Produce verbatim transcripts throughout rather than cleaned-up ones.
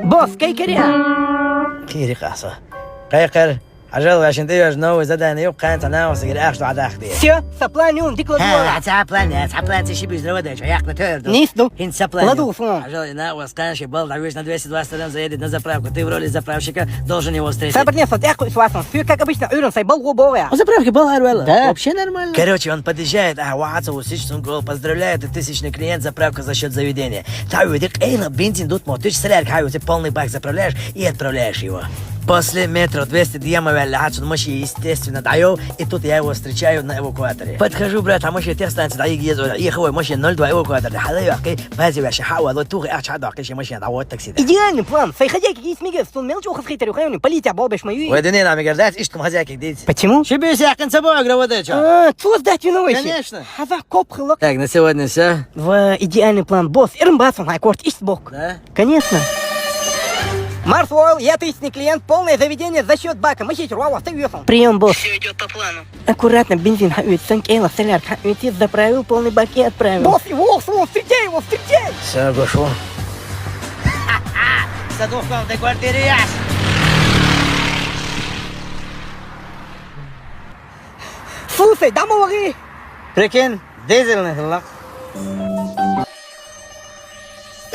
Босс, кай каре? Кхийрий-кх со. Кхайкхар. Хьажал, вай шун тӀейоагӀа новый задание ю, кхаьн цхьа накъостагара ахча дӀадаккха деза. Всё, са план ю, дика ладувгӀал. Хьа, цхьа план, цхьа план, ца ши бийса ладайча, яьккха тӀера ду. Нийса ду. ХӀинца са план ю. ЛадувгӀал. Хьажал, и накъост кхаьн ший балха дӀавуьжу, на двести двадцать грамм заедет на заправку. Ты в роли заправщика должен его встретить. Сабар, не, со тӀаккха ис васан. Всё как обычно, Ӏуьйранна сай балхо богӀу я. А заправке балха араваьлла? Да. Вообще нормально. Короче, он подъезжает, а, вац, усич, сумка, поздравляю, ты тысячный клиент, заправка за счёт заведения. Тхьа а вуьйди, къайла бензин дут мотуьч, солярка хьа а вуьйци, полный бак заправляешь и отправляешь его. После метров двести дӀаяма ваьлла хьа цун машин, естественно, дӀайов, и тут я его встречаю на эвакуаторе. Подхожу, брат, а машин техстанция дӀайига еза, Ӏеха вай машин ноль два эвакуатор, хьала йоаккхи, базе ваьши хьа а вало, тухи ахча хьа а доаккхи, ши машин дӀавоттаг сида. Идеальный план, сай хозяйка гийс мегер, сун мел чухас хитар ю хайвни, полиция болбеш ма юй. Вай дунен а мегер дац, иштта хозяйка дийца. Почему? Ши бийса яьккхина ца богӀу, гравода чо. А, цо сдать виновый. Конечно. Хьава коп хилла. Так, на сегодня всё. Ва, идеальный план, босс. Ирм басун хай корт ишт бок. Да? Конечно. Марс Ойл, я тысячный клиент, полное заведение за счёт бака. Мы сейчас руа вахта уехал. Приём, босс. Всё идёт по плану. Аккуратно, бензин хьа а вуьйци, сан кӀелах солярка хьа а вуьйци, заправил, полный бак и отправил. Босс, его, встречай его, встречай! Всё, гошу. Са духов де квартире яш. Слушай, да мологи! Прикинь, дизельный хилла.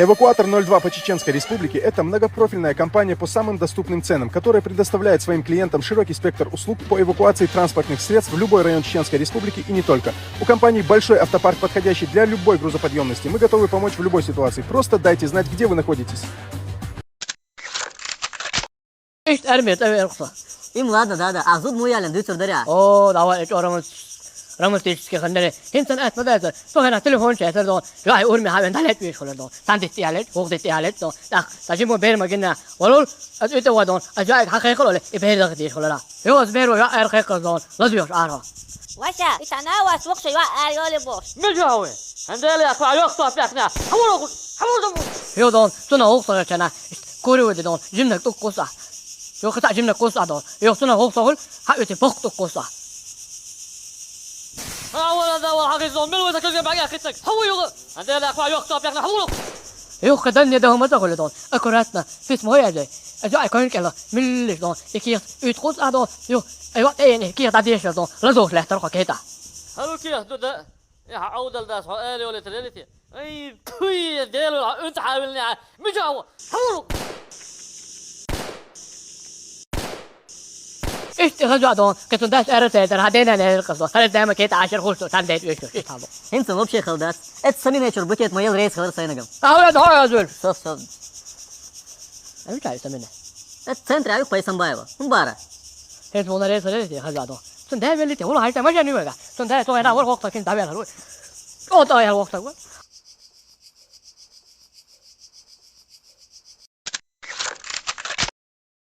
Эвакуатор ноль два по Чеченской Республике — это многопрофильная компания по самым доступным ценам, которая предоставляет своим клиентам широкий спектр услуг по эвакуации транспортных средств в любой район Чеченской Республики и не только. У компании большой автопарк, подходящий для любой грузоподъемности. Мы готовы помочь в любой ситуации. Просто дайте знать, где вы находитесь. Ишт армия тӀа вер хӀуса. Им ладно, да, да. А зуд му ялен дуьцур даря? О, давай, эчо роман-, романтический хандаре. ХӀинцан атма дайзар. Со хана телефон чайсар дон. Яхай урми хавен далет виш хулар дон. Тан дит ялет, хуг дит ялет дон. Так, та жимо бер магина. Валул, аз уьта ва дон. Аз яйг хакхай хулале, и бер дагы диш хулара. Йо, аз бер ва эр хакхай дон. Ладуш арха. Вася, и тана вас вокса ва эр йоли бос. Мижавы. Хандели, а ква йохсо пяхна. Хамур, хамур. Йо дон, цуна охсо чана. Кури вуди дон, жимнак тук куса. Йо, хата жимнак куса дон. Йо, цуна охсо хул, ха ути бок тук куса. А, вала да, вала, хагиз дон, мил вуди кызган багя хитак. Хамур йо. Хандели, а ква йохсо пяхна, хамур. Йо, кадан не да хумата хул дон. Аккуратно, письмо яде. А жо ай кон кела, миллиш дон. И ких ут куса дон. Йо, ай ва тейни, ких да деш дон. Лазох лехтар хакета. Халу ких да. Э, хьа Ӏовдал дас хьо али оле тӀа лелите. Ай, пуй, дел, хьа унта хьавилни, хьа мижа хьо. Хьур! Ишти хаза дон, кецун дас эра тедер, хьа дена не касо. Хара дема кет ашер хурсу, тан дет виш, ишти хало. ХӀинца вообще хал дац. Эт самин вечер букет моел рейс хавар сайнагам. А, я, да, я, зур. Со, со. Ай, чай самине. Эт центре аюк Пайсамбаева. Хум бара. Эт вона рейс хавар, хаза дон. Цун дай велите, ула хальта машин юга. Цун дай то ена вор хокта кин давел. О, то я хокта.